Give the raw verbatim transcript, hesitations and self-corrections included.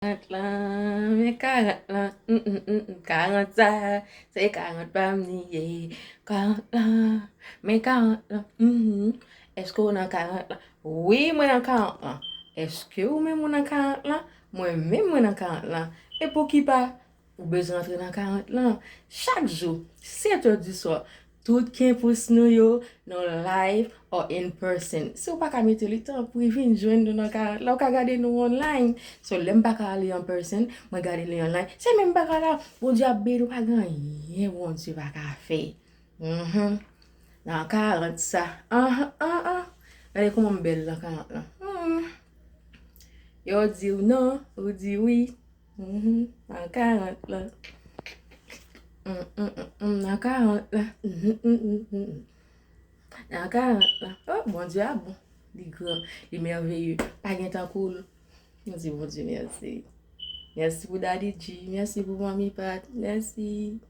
Karant lan, men karant lan, mm, mm, mm, mm, karant sa, se karant pa m li ye. Karant lan, men karant lan, mm, mm. Èske w nan karant lan? Wi, mwen nan karant lan. Èske ou menm ou nan karant lan? Mwen menm mwen nan karant lan. E pou ki pa ou bezwen antre nan karant lan? Chak jou, sèt è di swa, tout kenpous nou yo, nou live or in person. Si w pa ka mete li, tanpri vin jwenn nou nan karant lan. Ou ka gade nou online. So, lè m pa ka ale an person, mwen gade li online. Se menm bagay la, Bondye ap beni w, pa gen anyen Bondye pa ka fè. Mhm. Nan karant sa. Anhan, anhan. Gade kòman m bèl nan karant lan. Hmm. Yo di w non, ou di wi. Mhm. Nan karant lan. Mm, mm, mm, mm, nan karant lan. Mhm, mm, mm, mm, mm. Nan karant lan. Oh, Bondye a bon. Li gran, li mèveye. Pa gen tankou l. Nou di Bondye mèsi. Mèsi pou Daddy G. Mèsi pou Manmi Pat. Mèsi.